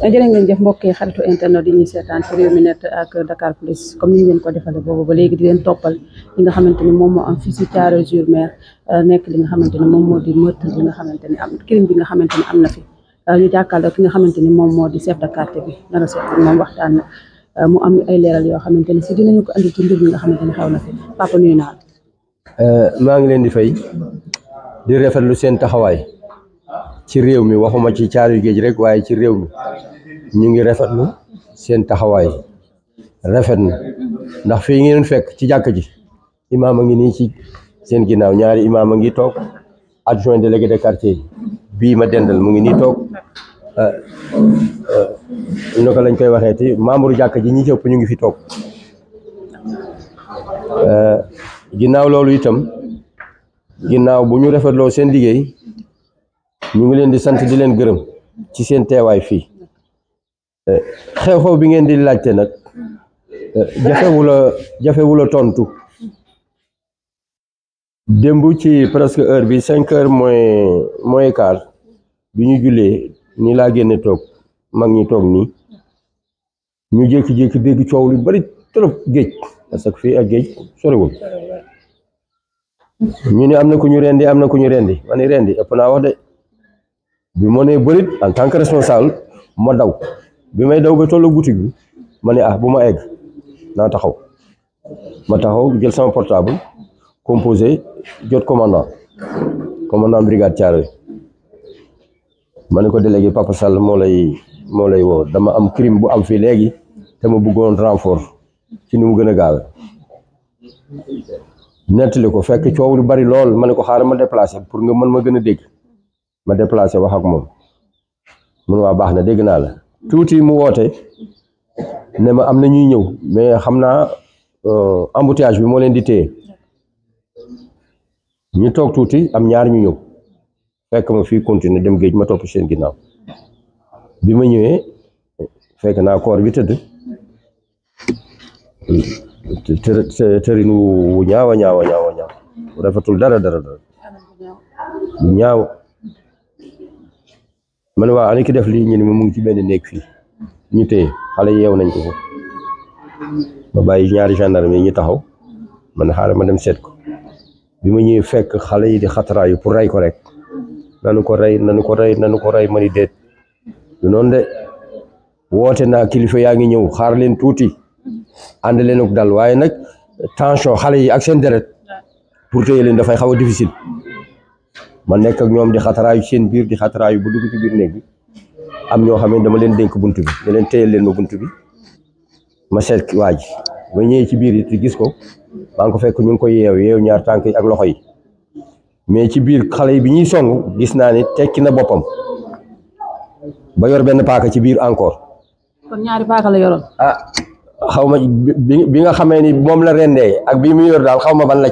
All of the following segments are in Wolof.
jërë ngeen jëf mbokk yi xaritu internet yi ñuy seetaan ci Rewmi Net ak Dakar Plus comme ni ñu leen ko defalee boobu ba léegi di leen toppal li nga xamante ni moom moo am fii si Thiaroye-sur-Mer nekk li nga xamante ni moom moo di meurtre bi nga xamante ni am crime bi nga xamante ni am na fi ñu jàkkaarloo ki nga xamante ni moom moo di chef de quartier bi nar a seet moom waxtaan mu am ay leeral yoo xamante ni si dinañu ko andi ci mbir bi nga xamante ni xew na fi papa nuyu naa la. maa ngi leen di fay di rafetlu seen taxawaay ci réew mi waxuma ci Caaroy Géej rek waaye ci réew mi ñu ngi rafetlu seen taxawaay rafet na ndax fii ngeen fekk ci jàkk ji imaam a ngi nii ci seen ginnaaw ñaari imaam a ngi toog adjoint délégué de quartier yi bii ma dendal mu ngi nii toog naka lañ koy waxeeti membre jàkk ji ñi ci ëpp ñu ngi fi toog ginnaaw loolu itam ginnaaw bu ñu rafetloo seen liggéey ñu ngi leen di sant di leen gërëm ci seen teewaay fii xew-xew bi ngeen di laajte nag jafewula tontu démb ci presque heure bi 5 heures moins quart bi ñu jullee nii laa génne toog mag ñi toog nii ñu jékki-jékki dégg coow lu bari trop géej parce que fii ak géej soriwul ñu ne am na ku ñu rendi ma ne rendi ëpp naa wax de bi ma nee bërit en tant que responsable ma daw bi may daw ba tollu boutique bi ma ne bu ma egg naa taxaw ma taxaw jël sama portable composé jot commandant brigade Thiaroye ma ne ko délégué Papa Sall moo lay woo dama am crime bu am fii léegi te ma bëggoon renfort ci ni mu gën a gaawe nettali ko fekk coow lu bari lool ma ne ko xaaral ma déplacé pour nga mën ma gën a dégg ma déplacé wax ak moom mun waa baax na dégg naa la tuuti mu woote ne ma am na ñuy ñëw mais xam naa embouteillage bi moo leen di téye ñu toog tuuti am ñaar ñu ñëw fekk ma fii continuer dem géej ma topp seen ginnaaw bi ma ñëwee fekk naa koor bi tëdd tërin wu ñaaw rafetul dara ñaaw man waa ani ki def lii ñu ne ma mu ngi ci benn néeg fii ñu téye xale yeew nañ ko foofu ma bàyyi ñaari gendarme yi ñu taxaw man xaaral ma dem seet ko bi ma ñëwee fekk xale yi di xataraayu pour rey ko rek nanu ko rey ma ni déet du noonu de woote naa kilifa yaa ngi ñëw xaar leen tuuti ànd leen ak dal waaye nag tension xale yi ak seen deret pour téye leen dafay xaw a difficile ma nekk ak ñoom di xataraayu seen biir di xataraayu bu dugg ci biir néeg bi am ñoo xam ne dama leen dénk bunt bi ne leen téyel leen ma bunt bi ma seet waa ji ba ñëwee ci biir it gis ko maa ngi ko fekk ñu ngi ko yeew ñaar tànk yi ak loxo yi mais ci biir xale yi bi ñuy song gis naa ni tekki na boppam ba yor benn paaka ci biir encore. kon ñaari paaka la yoroon. xaw ma bi nga xamee ni moom la rendee ak bii mu yor daal xaw ma ban la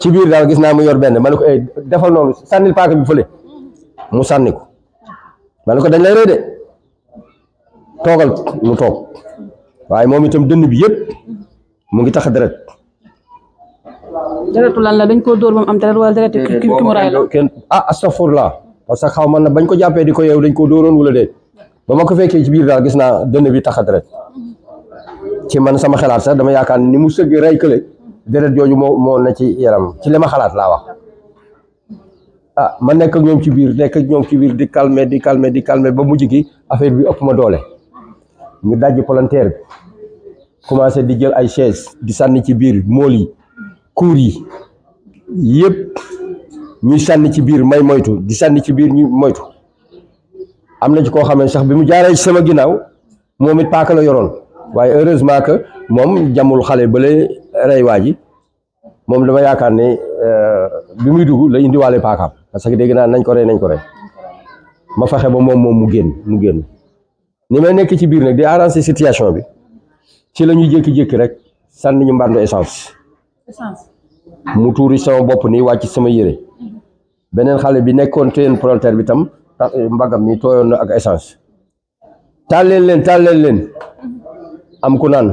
ci biir daal gis naa mu yor benn ma ne ko defal noonu sànnil paaka bi fële mu sànni ko ma ne ko dañ lay rey de toogal mu toog waaye moom itam dënn bi yëpp mu ngi tax deret. deretu lan la dañ koo dóor ba mu am deret wala deretu ki mu ray la kenn astafurlah parce que xaw ma na bañ ko jàppee di ko yeew dañ koo dóoroon wala déet ba ma ko fekkee ci biir daal gis naa dënn bi tax a deret ci man sama xalaat sax dama yaakaar ni mu sëgg rey kële deret jooju moo na ci yaram ci li ma xalaat laa wax ma nekk ak ñoom ci biir di calmer ba mujj gi affaire bi ëpp ma doole ñu dajji palanteer bi commencé di jël ay chaise di sànni ci biir mool yi kuur yi yëpp ñuy sànni ci biir may moytu di sànni ci biir ñu moytu am na ci koo xam ne sax bi mu jaaree ci sama ginnaaw moom it paaka la yoroon waaye heureusement que moom jamul xale bële rey waa ji moom dama yaakaar ne bi muy dugg la indiwaale paakaam parce que dégg naa nañ ko rey ma fexe ba moom mu génn ni may nekk ci biir nag di arranger situation bi ci la ñuy jékki-jékki rek sànni ñu mbàndu essence mu tuuri sama bopp nii wàcc sama yére beneen xale bi nekkoon teen volontaire bi tam mbagam nii tooyoon na ak essence taal leen am ku naan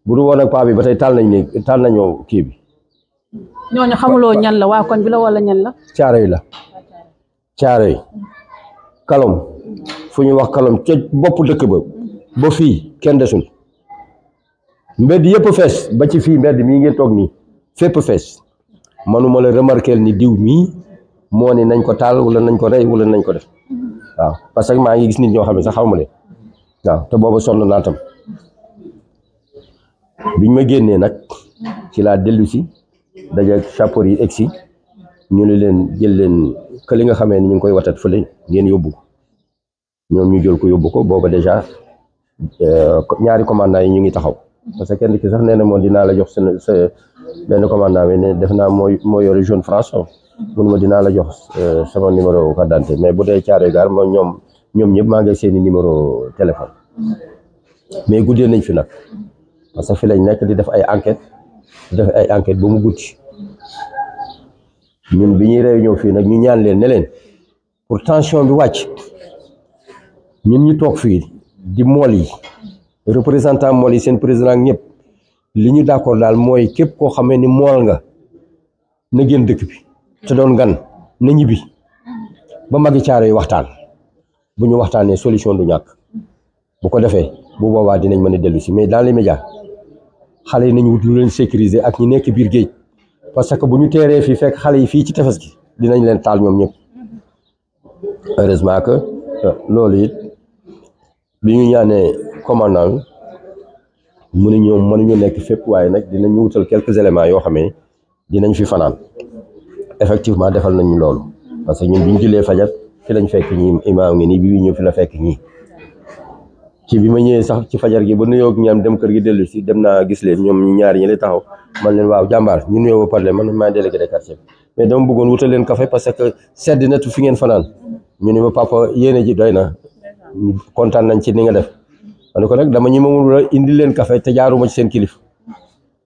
bu du woon ak paa bi ba tey taal nañoo kii bi. ñooñu xamuloo ñan la waa koñ bi la wala ñan la. Thiaroye Kalom fu ñu wax kalom ca bopp dëkk ba fii kenn desul mbedd yëpp fees ba ci fii mbedd mii ngeen toog nii fépp fees manuma la remarquer ni diw mii moo ni nañ ko taal wala nañ ko rey wala nañ ko def waaw parce que maa ngi gis nit ñoo xam ne sax xaw ma leen waaw te booba sonn naa tam biñ ma génnee nag ci laa dellu si daje chapeau yi egsi ñu ne leen jël leen que li nga xamee ni ñu ngi koy watat fële ngeen yóbbu ko ñoom ñu jël ko yóbbu ko booba déjà ñaari commandant yi ñu ngi taxaw parce que kenn ki sax nee na moom dinaa la jox sa benn commandant bi ne def naa moo yore jaune France mun ma dinaa la jox sama numéro carte d'identité mais bu dee Thiaroye Gare moom ñoom ñëpp maa ngi seeni numéro téléphone mais guddee nañ fi nag parce que fi lañ nekk di def ay enquête ba mu guddi ñun bi ñuy réunion fii nag ñu ñaan leen ne leen pour tension bi wàcc ñun ñu toog fii di mool yi représentant mool yi seen président ak ñëpp li ñu d'accord daal mooy képp koo xamee ni mool nga na génn dëkk bi te doon gan na ñibbi ba magi caaro yi waxtaan bu ñu waxtaanee solution du ñàkk bu ko defee bu boobaa dinañ mën a dellu si mais dans les médias xale yi nañu wut lu leen sécuriser ak ñi nekk biir géej parce que bu ñu teeree fii fekk xale yi fii ci tefes gi dinañ leen taal ñoom ñëpp heureusement que loolu it bi ñu ñaanee commandant mu ne ñoom mënuñu nekk fépp waaye nag dinañ wutal quelques éléments yoo xamee dinañ fi fanaan effectivement defal nañu loolu parce que ñun bi ñu jullee fajar fi lañ fekk ñi imaam ngi nii bi ñëw fi la fekk ñii ci bi ma ñëwee sax ci fajar gi ba nuyoo ñam dem kër gi dellu si dem naa gis leen ñoom ñu ñaari ñi lay taxaw man leen waaw jàmbaar ñu nuyoo ba parler man maa délégué de quartier mais dama bëggoon wutal leen café parce que sedd na tu fi ngeen fanaan ñu ne ma papa yéene ji doy na kontaan nañ ci ni nga def ma ne ko nag dama ñi mamul la indi leen café te jaaruma ci seen kilif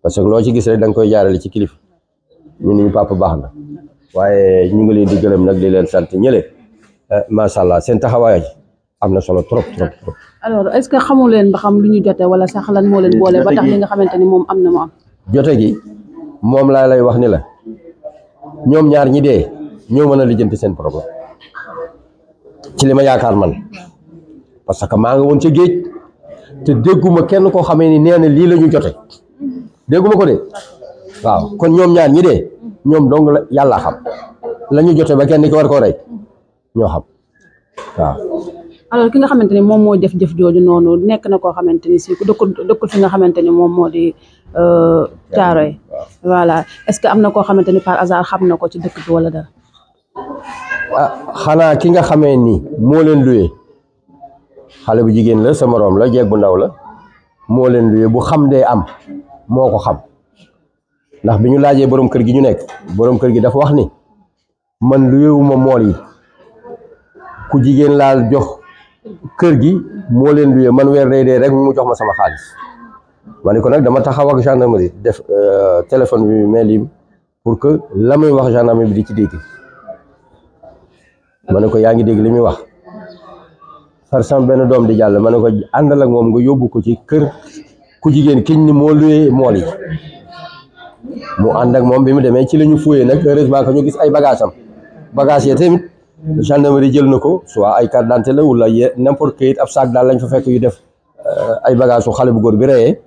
parce que loo ci gis rek da nga koy jaarale ci kilif ñu ne ñu papa baax na waaye ñu ngi leen di gërëm nag di leen sant ñële macha allah seen taxawaay am na solo trop. alors est-ce que xamu leen ba xam lu ñu jote wala sax lan moo leen boole ba tax li nga xamante ni moom am na mu am. jote gi moom laa lay wax ni la ñoom ñaar ñi dee ñoo mën a lijjanti seen problème ci li ma yaakaar man parce que maa nga woon ca géej te dégguma kenn koo xamee ni nee na lii la ñu jote dégguma ko de waaw kon ñoom ñaar ñi dee ñoom dong la yàlla xam la ñu jote ba kenn ki war koo rey ñoo xam waaw. alors ki nga xamante ni moom moo jëf jooju noonu nekk na koo xamante ni si ku dëkkul fi nga xamante ni moom moo di Thiaroye voilà est-ce que am na koo xamante ni par hasard xam na ko ci dëkk bi wala dara. xanaa ki nga xamee ni moo leen luye xale bu jigéen la sa moroom la jeeg bu ndaw la moo leen luye bu xam dee am moo ko xam ndax bi ñu laajee borom kër gi ñu nekk borom kër gi dafa wax ni man luyewuma mool yi ku jigéen laal jox kër gi moo leen luye man weer day dee rek mu jox ma sama xaalis ma ne ko nag dama taxaw ak gendarmerie def téléphone bi mais lim pour que la muy wax gendarmerie bi di ci dégg ma ne ko yaa ngi dégg li muy wax far sama benn doom di jàll ma ne ko àndal ak moom nga yóbbu ko ci kër ku jigéen kiñ ni moo luye mool yi mu ànd ak moom bi mu demee ci la ñu fuyee nag heureusement que ñu gis ay bagages am bagages yi tamit gendarmerie jël na ko soit ay carte d'identité la wala n'importe kayit ab sac daal lañ fa fekk yu def ay bagages su xale bu góor bi reyee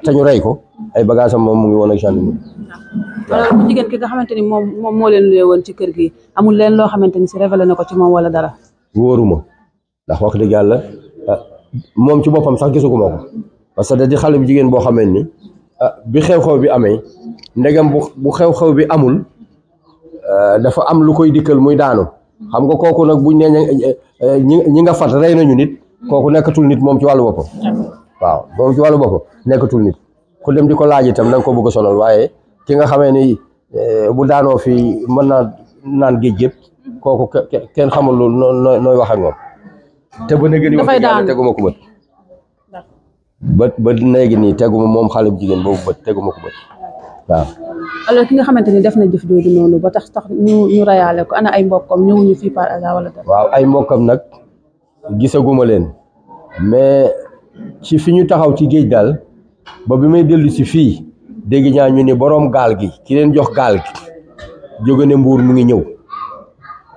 te ñu rey ko ay bagages am moom mu ngi woon ak gendarmerie. alors bu jigéen ki nga xamante ni moom moo leen luye woon ci kër gi amul leen loo xamante ni si révélé na ko ci moom wala dara. wóoruma ndax wax dëgg yàlla moom ci boppam sax gisuguma ko parce que da di xale bu jigéen boo xamee ni bi xew-xew bi amee ndegam bu xew-xew bi amul dafa am lu koy dikkal muy daanu xam nga kooku nag buñ nee ñi nga fat rey nañu nit kooku nekkatul nit moom ci wàllu boppam waaw moom ci wàllu boppam nekkatul nit ku dem di ko laaj itam da nga ko bëgg a sonal waaye ki nga xamee ni bu daanoo fii mën naa naan géej gépp kooku kenn xamul lu nooy wax ak moom te ba léegi nii wax dëgg yàlla teguma ko bët ba léegi nii teguma moom xale bu jigéen boobu bët teguma ko bët waaw. alors ki nga xamante ni def na jëf jooju noonu ba tax ñu rayaale ko ana ay mbokkam ñëwuñu fii par hasard wala dara. waaw ay mbokkam nag gisaguma leen mais ci fi ñu taxaw ci géej daal ba bi may dellu si fii dégg ñaa ñu ni boroom gaal gi ki leen jox gaal gi jóge ne Mbuur mu ngi ñëw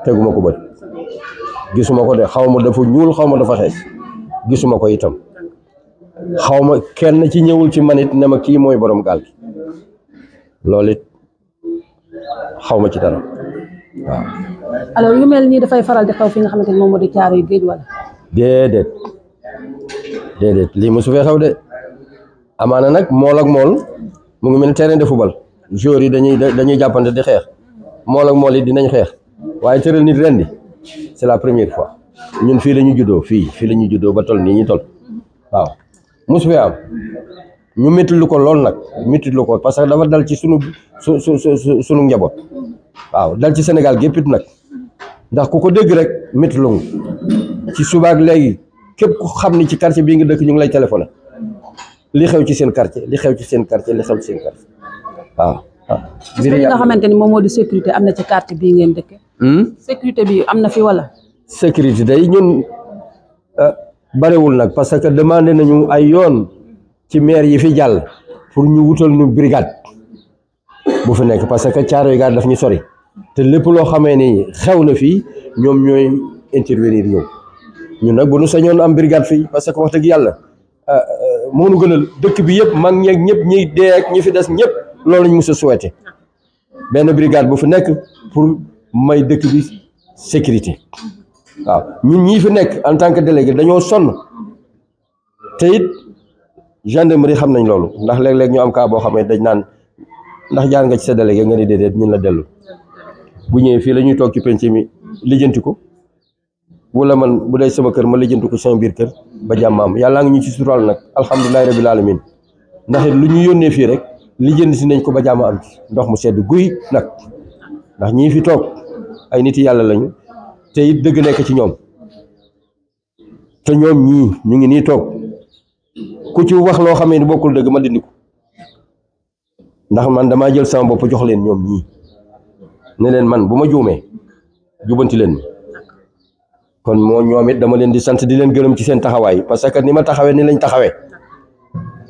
teguma ko bët gisuma ko de xaw ma dafa ñuul xaw ma dafa xees gisuma ko itam xaw ma kenn ci ñëwul ci man it ne ma kii mooy borom gaal gi loolu it xaw ma ci dara waaw. alors yu mel nii dafay faral di xew fi nga xamante ni moom moo di Caaroy géej wala. déedéet lii mosu fee xew de amaana nag mool ak mool mu ngi mel ni terrain de football joueurs yi dañuy jàppante di xeex mool ak mool yi dinañ xeex waaye tëral nit rendi c'est la première fois ñun fii la ñu juddoo fii la ñu juddoo ba toll nii ñu toll waaw mosu fee am ñu métti lu ko lool nag métti lu ko parce que dafa dal ci sunu njaboot waaw dal ci Sénégal gépp it nag ndax ku ko dégg rek métti lu ci subaak léegi képp ku xam ni ci quartier bii nga dëkk ñu ngi lay téléphoné li xew ci seen quartier li xew ci seen quartier waaw. li nga xamante ni moom moo di sécurité am na ci quartier bii ngeen dëkk. sécurité bi am na fi wala. sécurité day ñun barewul nag parce que demandé nañu ay yoon ci maire yi fi jàll pour ñu wutal ñu brigade bu fi nekk parce que Caaroy gaar daf ñu sori te lépp loo xamee ni xew na fii ñoom ñooy intervenir ñëw ñun nag bu nu sañoon am brigade fii parce que wax dëgg yàlla moo nu gënal dëkk bi yëpp mag ñeeg ñëpp ñi dee ak ñi fi des ñëpp loolu lañ mos a souhaité benn brigade bu fi nekk pour may dëkk bi sécurité waaw ñun ñii fi nekk en tant que délégué dañoo sonn te it gendarmerie xam nañ loolu ndax léeg-léeg ñu am cas boo xam ne dañ naan ndax jaar nga ci sa délégué nga ni déedéet ñun la dellu bu ñëwee fii la ñuy toog ci penc mi lijjanti ko wala man bu dee sama kër ma lijjanti ko sama biir kër ba jàmmaam yàllaa ngi ñu ci sutural nag alhamdulilahi rabil alamin ndax lu ñu yónnee fii rek lijjanti si nañ ko ba jàmm am ci ndox mu sedd guy nag ndax ñii fi toog ay nit yàlla lañu te it dëgg nekk ci ñoom te ñoom ñii ñu ngi nii toog ku ci wax loo xamee ni bokkul dëgg ma dindi ko ndax man damaa jël sama bopp jox leen ñoom ñii ne leen man bu ma juumee jubanti leen kon moo ñoom it dama leen di sant di leen gërëm ci seen taxawaay parce que ni ma taxawee ni lañ taxawee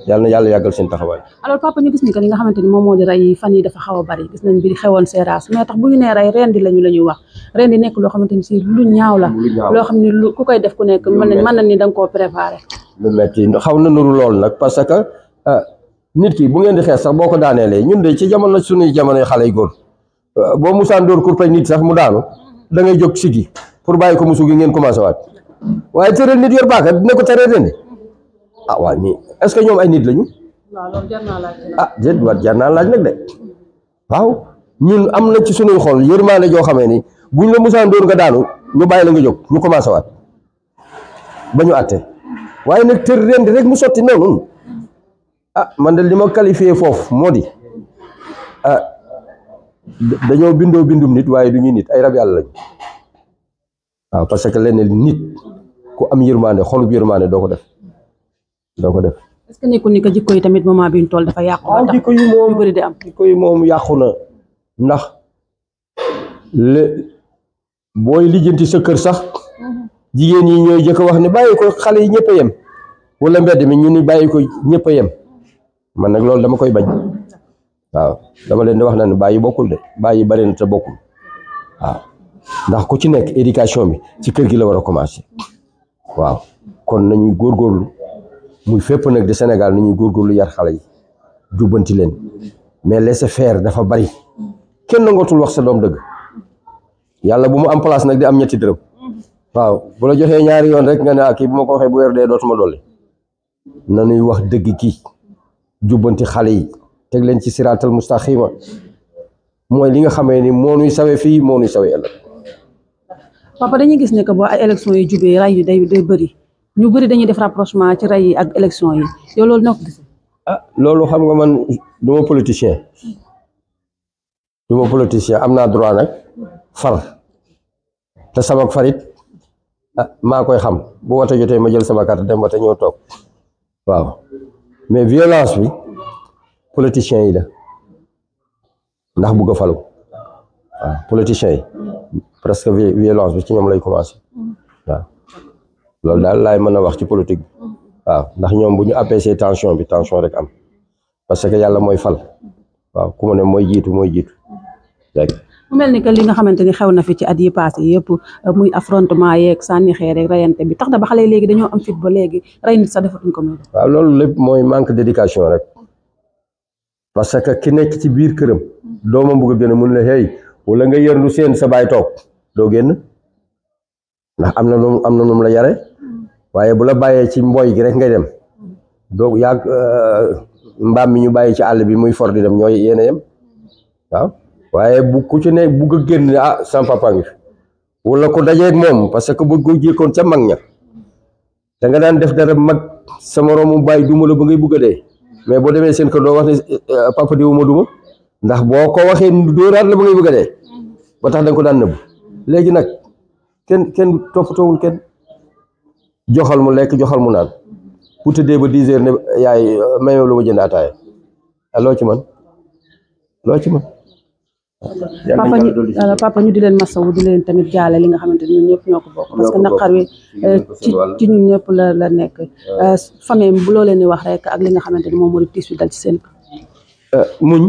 yàlla na yàlla yàggal seen taxawaay. alors papa ñu gis ni que li nga xamante ni moom moo di rey fan yi dafa xaw a bari gis nañ bi xewoon Seras mais tax bu ñu nee rey rendi la ñuy wax rendi nekk loo xamante ni si lu ñaaw la. loo xam ne lu ku koy def ku nekk mën na ni da nga koo préparé. lu metti xaw na nuru lool nag parce que nit ki bu ngeen di xeex sax boo ko daaneelee ñun de ci jamono suñuy jamonoy xale yu góor boo musaan dóor kurpeñ nit sax mu daanu da ngay jóg sigi pour bàyyi ko musu gi ngeen commencé waat waaye tëral nit yor baaka dina ko teree rendi ah waa nii est-ce que ñoom ay nit lañu. waaw loolu jar naa laaj. ah déet waat jar naa laaj nag de waaw ñun am na ci sunuy xol yërmaane joo xamee ni buñ la musaan dóor nga daanu ñu bàyyi la nga jóg ñu commencé waat ba ñu àtte waaye nag tër rendi rek mu sotti noonu ah man de li ma qualifié foofu moo di dañoo bindoo bindum nit waaye du ñuy nit ay rab yàlla lañu waaw parce que lenn nit ku am yërmaane xolub yërmaane doo ko def. est-ce que nekkul ni que jikko yi tamit moment bi ñu toll dafa yàqu. waaw jikko yi moom yu bëri di am. jikko yi moom yàqu na ndax booy lijjanti sa kër sax jigéen yi ñooy jëkk wax ne bàyyi ko xale yi ñëpp a yem wala mbedd mi ñu ni bàyyi ko ñëpp a yem man nag loolu dama koy bañ waaw dama leen di wax na ne bàyyi bokkul de bàyyi bari na te bokkul waaw ndax ku ci nekk éducation bi ci kër gi la war a commencer waaw kon nañuy góorgóorlu muy fépp nag di Sénégal nañuy góorgóorlu yar xale yi jubbanti leen mais laisser faire dafa bari kenn nangootul wax sa doom dëgg yàlla bu mu am place nag di am ñetti dërëm waaw bu la joxee ñaari yoon rek nga ne kii bu ma ko waxee bu weer dee dootuma dolli nañuy wax dëgg kii jubbanti xale yi teg leen ci siraatal mustaqima mooy li nga xamee ni moo nuy sawe fii moo nuy sawe ëllëg. papa dañuy gis ne que boo ay élection yi jubee ray yi day bëri ñu bëri dañuy def rapprochement ci ray yi ak élection yi yow loolu noo ko gis. loolu xam nga man du ma politicien am naa droit nag far te sama farit maa koy xam bu wote jotee ma jël sama carte dem wote ñëw toog waaw mais violence bi politiciens yi la ndax bugg a falu waaw politiciens yi presque violence bi ci ñoom lay commencé waaw loolu daal laay mën a wax ci politique bi waaw ndax ñoom bu ñu apaiser tension bi tension rek am parce que yàlla mooy fal waaw ku mu ne mooy jiitu rek. mu mel ni que li nga xamante ni xew na fi ci at yi passé yëpp muy affrontement yeeg sànni xeer rek rayante bi tax na ba xale yi léegi dañoo am fit ba léegi rey nit sax defatuñ ko muy def. waaw loolu lépp mooy manque d'éducation rek parce que ki nekk ci biir këram doomam bugg a génn mun la hey wala nga yërndu seen sa baay toog doo génn ndax am na lu mu la yare waaye bu la bàyyee ci mbooy gi rek ngay dem doo yàgg mbaam mi ñu bàyyi ci àll bi muy for di dem ñooy yéen a yem waaw waaye bu ku ci ne bugg a génn sama papa ngi fi wala ko dajeeg moom parce que bu ko jékkoon ca mag ña da nga daan def dara mag sa moroomu bàyyi duma la ba ngay bugg a dee mais boo demee seen kër doo wax ne papa diwu ma duma ndax boo ko waxee dóoraat la ba ngay bugg a dee ba tax da nga ko daan nëbb léegi nag kenn toppatoowul kenn joxal mu lekk joxal mu naan bu tëddee ba 10 heures ne yaay mayoo lu ma jënd ataaya loo ci man papa ñu di leen masawu di leen tamit jaale li nga xamante ni ñun ñëpp ñoo ko bokk parce que naqar wi ci ñun ñëpp la nekk famille bu loo leen di wax rek ak li nga xamante ni moom moo di tiis wi dal ci seen muñ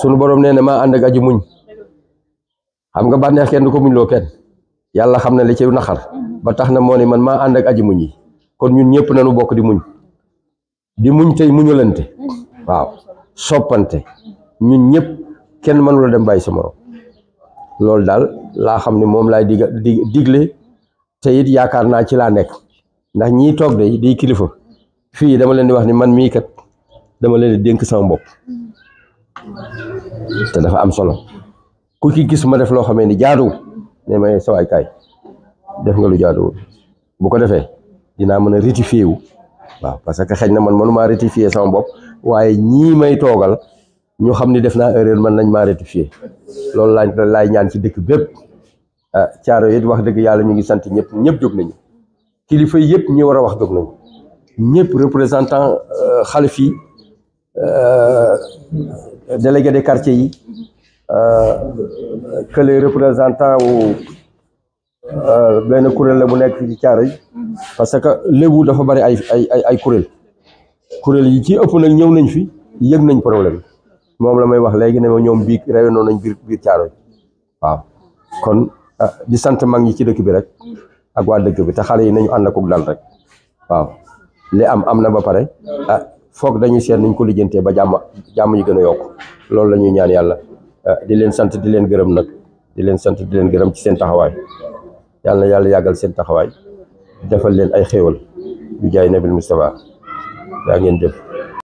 sunu borom nee na maa ànd ak aji muñ xam nga bànneex kenn du ko muñ loo kenn yàlla xam na li ci naqar ba tax na moo ne man maa ànd ak aji muñ yi kon ñun ñëpp nañu bokk di muñ tey muñalante waaw soppante ñun ñëpp kenn mënula dem bàyyi sa morom loolu daal laa xam ne moom laay digle te it yaakaar naa ci laa nekk ndax ñii toog de di kilifa fii dama leen di wax ni man mii kat dama leen di dénk sama bopp te dafa am solo ku ci gis ma def loo xamee ni jaaduwul ne may sawaay kaay def nga lu jaaduwul bu ko defee dinaa mën a rectifier wu waaw parce que xëy na man mënumaa rectifier sama bopp waaye ñii may toogal ñu xam ni def naa erreur man nañ maa rectifier loolu laay ñaan ci dëkk bépp caaro yi wax dëgg yàlla ñu ngi sant ñëpp jóg nañu kilifa yëpp ñi war a wax jóg nañu ñëpp représentant xalif yi délégué des quartiers yi que les représentants wu benn kuréel la bu nekk ci caaro yi parce que léegi dafa bari ay kuréel yi ci ëpp nag ñëw nañ fi yëg nañ problème moom la may wax léegi ne ma ñoom bii réunion nañ biir caaro yi waaw kon di sant mag ñi ci dëkk bi rek ak waa dëkk bi te xale yi nañu ànd ak dal rek waaw li am na ba pare foog dañuy seet nuñ ko lijjantee ba jàmm yi gën a yokk loolu la ñuy ñaan yàlla di leen sant di leen gërëm nag di leen sant di leen gërëm ci seen taxawaay yàlla na yàlla yàggal seen taxawaay defal leen ay xéewal yu jaay nabil Mustafa yaa ngeen jëf